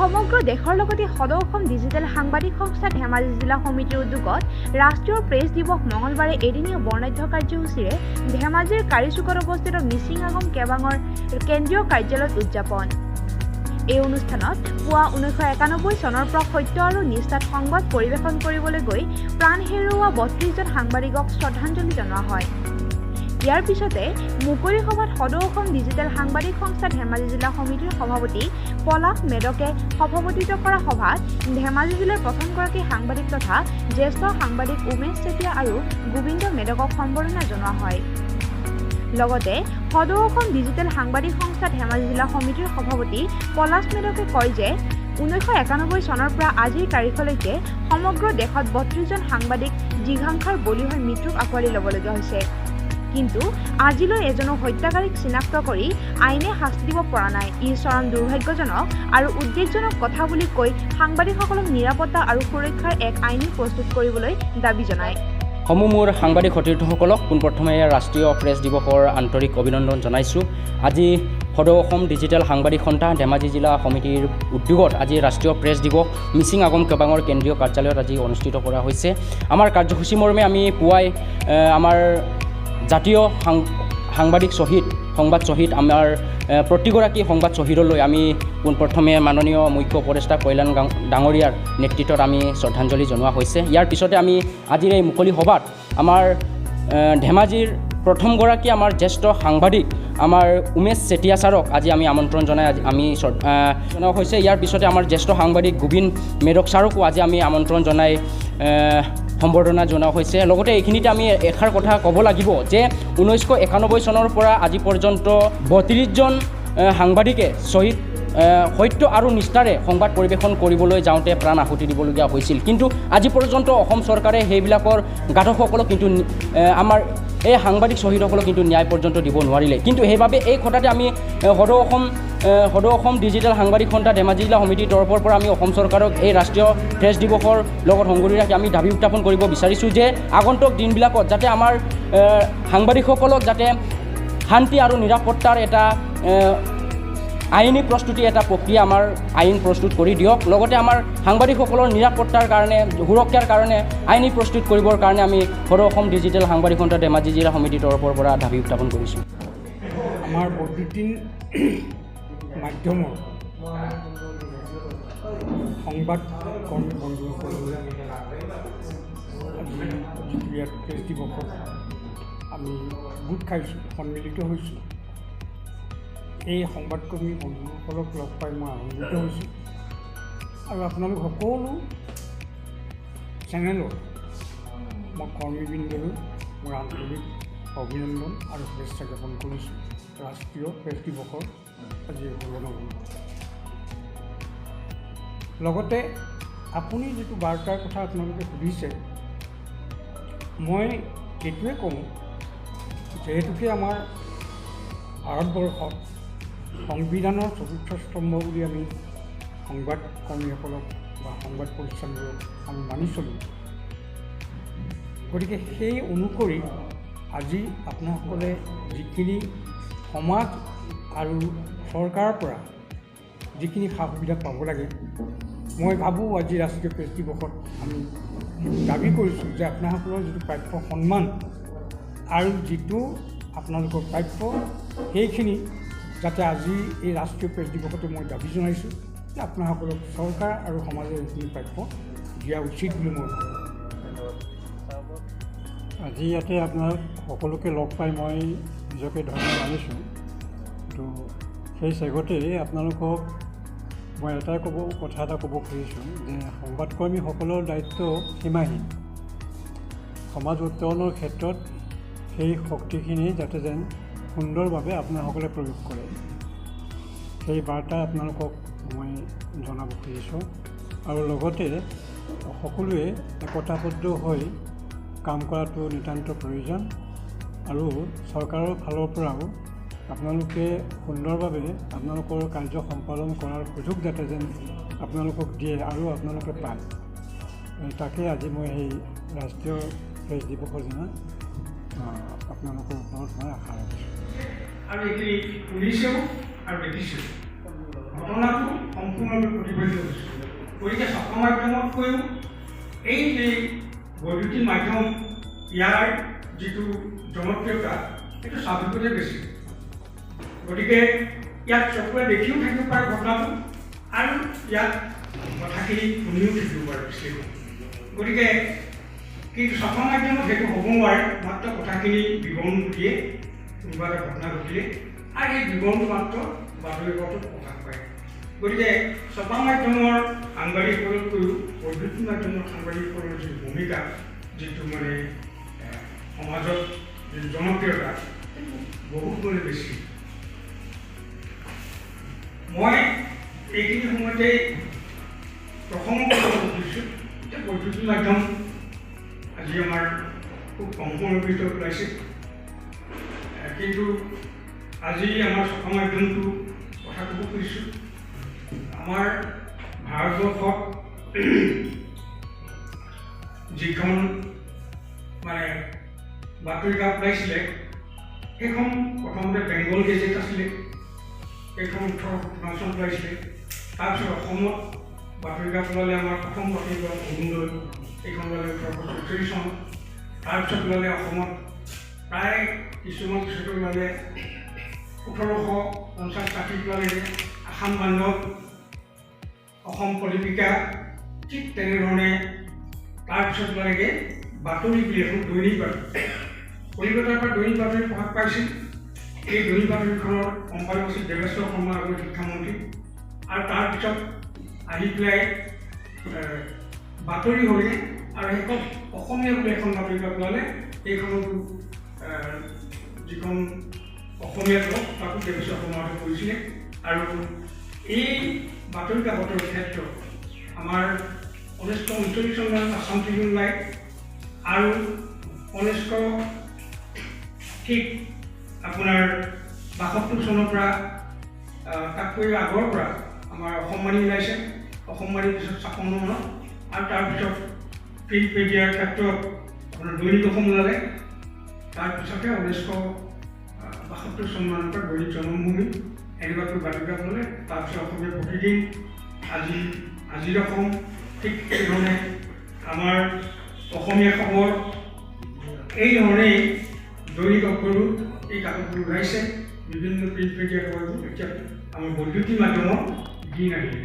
সমগ্ৰ দেশৰ লগতে সদৌ অসম ডিজিটেল সাংবাদিক সংস্থা ধেমাজি জিলা সমিতিৰ উদ্যোগত ৰাষ্ট্ৰীয় প্ৰেছ দিৱস মঙলবাৰে এদিনীয়া বৰ্ণাঢ্য কাৰ্যসূচীৰে ধেমাজিৰ কাৰিচুকত অৱস্থিত মিচিং আগম কেবাঙৰ কেন্দ্ৰীয় কাৰ্যালয়ত উদযাপন। এই অনুষ্ঠানত পুৱা 1991 চনৰ পৰা সত্য আৰু নিষ্ঠাত সংবাদ পৰিৱেশন কৰিবলৈ গৈ প্ৰাণ হেৰুওৱা 32জন সাংবাদিকক শ্ৰদ্ধাঞ্জলি জনোৱা হয়। ইয়াৰ পিছতে মুকলি সভাত সদৌ অসম ডিজিটেল সাংবাদিক সংস্থা ধেমাজি জিলা সমিতিৰ সভাপতি পলাশ মেদকে সভাপতিত্ব কৰা সভাত ধেমাজি জিলাৰ প্ৰথমগৰাকী সাংবাদিক তথা জ্যেষ্ঠ সাংবাদিক উমেশ চেতিয়া আৰু গোবিন্দ মেদকক সম্বৰ্ধনা জনোৱা হয়। লগতে সদৌ অসম ডিজিটেল সাংবাদিক সংস্থা ধেমাজি জিলা সমিতিৰ সভাপতি পলাশ মেদকে কয় যে 1991 চনৰ পৰা আজিৰ তাৰিখলৈকে সমগ্ৰ দেশত 32জন সাংবাদিক জিঘাংসাৰ বলি হৈ মৃত্যুক আঁকোৱালি ল'বলগীয়া হৈছে। কিন্তু আজিলৈ এজনো হত্যাকাৰীক চিনাক্ত কৰি আইনে শাস্তি দিব পৰা নাই। ই চৰম দুৰ্ভাগ্যজনক আৰু উদ্বেগজনক কথা বুলি কৈ সাংবাদিকসকলক নিৰাপত্তা আৰু সুৰক্ষাৰ এক আইনী প্ৰস্তুত কৰিবলৈ দাবী জনায়। সমূহ মোৰ সাংবাদিক সতীৰ্থসকলক পোনপ্ৰথমে ৰাষ্ট্ৰীয় প্ৰেছ দিৱসৰ আন্তৰিক অভিনন্দন জনাইছোঁ। আজি সদৌ অসম ডিজিটেল সাংবাদিক সন্থা ধেমাজি জিলা সমিতিৰ উদ্যোগত আজি ৰাষ্ট্ৰীয় প্ৰেছ দিৱস মিচিং আগম কেবাঙৰ কেন্দ্ৰীয় কাৰ্যালয়ত আজি অনুষ্ঠিত কৰা হৈছে। আমাৰ কাৰ্যসূচী মৰ্মে আমি পুৱাই আমাৰ জাতীয় সাংবাদিক শ্বহীদ, সংবাদ শ্বহীদ, আমাৰ প্ৰতিগৰাকী সংবাদ শ্বহীদলৈ আমি পোনপ্ৰথমে মাননীয় মুখ্য উপদেষ্টা কল্যাণ ডাঙৰীয়াৰ নেতৃত্বত আমি শ্ৰদ্ধাঞ্জলি জনোৱা হৈছে। ইয়াৰ পিছতে আমি আজিৰ এই মুকলি সভাত আমাৰ ধেমাজিৰ প্ৰথমগৰাকী আমাৰ জ্যেষ্ঠ সাংবাদিক আমাৰ উমেশ চেতিয়া ছাৰক আজি আমি আমন্ত্ৰণ জনাই আজি আমি জনোৱা হৈছে। ইয়াৰ পিছতে আমাৰ জ্যেষ্ঠ সাংবাদিক গোবিন্দ মেদক ছাৰকো আজি আমি আমন্ত্ৰণ জনাই সম্বৰ্ধনা জনোৱা হৈছে। লগতে এইখিনিতে আমি এষাৰ কথা ক'ব লাগিব যে 1991 চনৰ পৰা আজি পৰ্যন্ত 32জন সাংবাদিকে শ্বহীদ সত্য আৰু নিষ্ঠাৰে সংবাদ পৰিৱেশন কৰিবলৈ যাওঁতে প্ৰাণ আহুতি দিবলগীয়া হৈছিল। কিন্তু আজি পৰ্যন্ত অসম চৰকাৰে সেইবিলাকৰ ঘাতকসকলক কিন্তু আমাৰ এই সাংবাদিক শ্বহীদসকলক কিন্তু ন্যায় পৰ্যন্ত দিব নোৱাৰিলে। কিন্তু সেইবাবে এই কথাতে আমি সদৌ অসম ডিজিটেল সাংবাদিক সন্থা ধেমাজি জিলা সমিতিৰ তৰফৰ পৰা আমি অসম চৰকাৰক এই ৰাষ্ট্ৰীয় প্ৰেছ দিৱসৰ লগত সংগতি ৰাখি আমি দাবী উত্থাপন কৰিব বিচাৰিছোঁ যে আগন্তুক দিনবিলাকত যাতে আমাৰ সাংবাদিকসকলক যাতে শান্তি আৰু নিৰাপত্তাৰ এটা আইনী প্ৰস্তুতি, এটা প্ৰক্ৰিয়া আমাৰ আইন প্ৰস্তুত কৰি দিয়ক। লগতে আমাৰ সাংবাদিকসকলৰ নিৰাপত্তাৰ কাৰণে, সুৰক্ষাৰ কাৰণে আইনী প্ৰস্তুত কৰিবৰ কাৰণে আমি সদৌ অসম ডিজিটেল সাংবাদিক সন্থা ধেমাজি জিলা সমিতিৰ তৰফৰ পৰা দাবী উত্থাপন কৰিছোঁ। আমাৰ বৈদ্যুতিন মাধ্যমৰ সংবাদ কৰ্মী বন্ধুসকললৈ আজি যিটো ইয়াত প্ৰেছ দিৱসত আমি গোট খাইছোঁ, সন্মিলিত হৈছোঁ, এই সংবাদকৰ্মী বন্ধুসকলক লগ পাই মই আনন্দিত হৈছোঁ আৰু আপোনালোক সকলো চেনেলৰ মই কৰ্মীবৃন্দলৈ মোৰ আন্তৰিক অভিনন্দন আৰু শুভেচ্ছা জ্ঞাপন কৰিছোঁ ৰাষ্ট্ৰীয় প্ৰেছ দিৱসৰ আজি শুভ। লগতে আপুনি যিটো বাৰ্তাৰ কথা আপোনালোকে সুধিছে, মই এইটোৱে কওঁ, যিহেতুকে আমাৰ ভাৰতবৰ্ষত সংবিধানৰ চতুৰ্থ স্তম্ভ বুলি আমি সংবাদ কৰ্মীসকলক বা সংবাদ প্ৰতিষ্ঠানবোৰক আমি মানি চলোঁ, গতিকে সেই অনুসৰি আজি আপোনাসকলে যিখিনি সমাজ আৰু চৰকাৰৰ পৰা যিখিনি সা সুবিধা পাব লাগে, মই ভাবোঁ আজি ৰাষ্ট্ৰীয় প্ৰেছ দিৱসত আমি দাবী কৰিছোঁ যে আপোনাসকলৰ যিটো প্ৰাপ্য সন্মান আৰু যিটো আপোনালোকৰ প্ৰাপ্য, সেইখিনি যাতে আজি এই ৰাষ্ট্ৰীয় প্ৰেছ দিৱসতে মই দাবী জনাইছোঁ যে আপোনাসকলক চৰকাৰ আৰু সমাজে এইখিনি প্ৰাপ্য দিয়া উচিত বুলি মই ভাবোঁ। আজি ইয়াতে আপোনাক সকলোকে লগ পাই মই নিজকে ধন্য মানিছোঁ। তো সেই চেগতেই আপোনালোকক মই এটাই কথা এটা ক'ব খুজিছোঁ যে সংবাদকৰ্মীসকলৰ দায়িত্ব সীমাহীন। সমাজ উত্তৰণৰ ক্ষেত্ৰত সেই শক্তিখিনি যাতে যেন সুন্দৰভাৱে আপোনাসকলে প্ৰয়োগ কৰে, সেই বাৰ্তা আপোনালোকক মই জনাব খুজিছোঁ। আৰু লগতে সকলোৱে একতাবদ্ধ হৈ কাম কৰাটো নিতান্ত প্ৰয়োজন আৰু চৰকাৰৰ ফালৰ পৰাও আপোনালোকে সুন্দৰভাৱে আপোনালোকৰ কাৰ্য সম্পাদন কৰাৰ সুযোগ যাতে যেন আপোনালোকক দিয়ে আৰু আপোনালোকে পায়, তাকে আজি মই সেই ৰাষ্ট্ৰীয় প্ৰেছ দিৱসৰ দিনা আপোনালোকৰ ওপৰত মই আশা ৰাখিছোঁ। আৰু এইখিনি শুনিছেও আৰু দেখিছেও। ঘটনাটো সম্পূৰ্ণৰূপে প্ৰতিফলিত হৈছে। গতিকে ছপা মাধ্যমতকৈও এই যে বৈদ্যুতিন মাধ্যম, ইয়াৰ যিটো জনপ্ৰিয়তা সেইটো স্বাভাৱিকতে বেছি। গতিকে ইয়াত চকুৰে দেখিও থাকিব পাৰে ঘটনাটো আৰু ইয়াত কথাখিনি শুনিও থাকিব পাৰে বিশ্লেষণ। গতিকে কিন্তু ছপা মাধ্যমত সেইটো হ'ব নোৱাৰে, মাত্ৰ কথাখিনি বিৱৰণটো দিয়ে কোনোবা এটা ঘটনা ঘটিলে আৰু সেই বিৱৰণটো মাত্ৰ বাতৰি কাকতত প্ৰকাশ পায়। গতিকে ছপা মাধ্যমৰ সাংবাদিকসকলতকৈও বৈদ্যুতিন মাধ্যমৰ সাংবাদিকসকলৰ যিটো ভূমিকা, যিটো মানে সমাজত যিটো জনপ্ৰিয়তা, সেইটো বহুত গুণে বেছি। মই এইখিনি সময়তেই প্ৰসংগ কৰিব খুজিছোঁ যে বৈদ্যুতিন মাধ্যম আজি আমাৰ খুব কম সময়ৰ ভিতৰত ওলাইছে, কিন্তু আজি আমাৰ ছপা মাধ্যমটো কথা ক'ব খুজিছোঁ। আমাৰ ভাৰতবৰ্ষত যিখন মানে বাতৰি কাকত ওলাইছিলে, সেইখন প্ৰথমতে বেংগল গেজেট আছিলে, সেইখন 1859 চনত ওলাইছিলে। তাৰপিছত অসমত বাতৰি কাকত ওলালে, আমাৰ প্ৰথম বাতৰি কাকত অৰুণোদয়, এইখন ওলালে 1846 চনত। তাৰপিছত ওলালে অসমত প্ৰায় কিছুমান পিছতে ওলালে 1850-60ত ওলালে আসাম বান্ধৱ, অসম প্ৰদীপিকা, ঠিক তেনেধৰণে তাৰপিছত ওলালেগৈ বাতৰি বুলি এখন দৈনিক বাতৰি। কলিকতাৰ পৰা দৈনিক বাতৰি প্ৰকাশ পাইছিল। এই দৈনিক বাতৰিখনৰ সম্পাদক আছিল দেৱেশ্বৰ শৰ্মা, আগৰ শিক্ষামন্ত্ৰী। আৰু তাৰপিছত আহি পেলাই বাতৰি হ'লগৈ আৰু শেষত অসমীয়া বুলি এখন বাতৰি কাকত ওলালে। সেইখনতো যিখন অসমীয়া কাকত তাকো দেৱেশ্বৰ শৰ্মাহঁতে কৰিছিলে। আৰু এই বাতৰি কাকতৰ ক্ষেত্ৰত আমাৰ 1939 চনত আছাম ট্ৰিবিউন ওলায় আৰু 1900 ঠিক আপোনাৰ 72 চনৰ পৰা, তাতকৈ আগৰ পৰা আমাৰ অসম বাণী ওলাইছে। অসম বাণীৰ পিছত 56 মানত আৰু তাৰপিছত প্ৰিণ্ট মিডিয়াৰ ক্ষেত্ৰত আপোনাৰ দৈনিক অসম ওলালে। তাৰপিছতে 1972 চন মানৰ পৰা দৈনিক জন্মভূমি এনেকুৱাকৈ বাতৰি কাকত ওলালে। তাৰপিছত অসমীয়া প্ৰতিদিন, আজিৰ অসম, ঠিক সেইধৰণে আমাৰ অসমীয়া খবৰ, এই ধৰণেই দৈনিক অগ্ৰদূত এই কাকতবোৰ ওলাইছে, বিভিন্ন প্ৰিণ্ট মিডিয়াৰ কাকতবোৰ। এতিয়া আমাৰ বৈদ্যুতিক মাধ্যমৰ দিন আহিলে।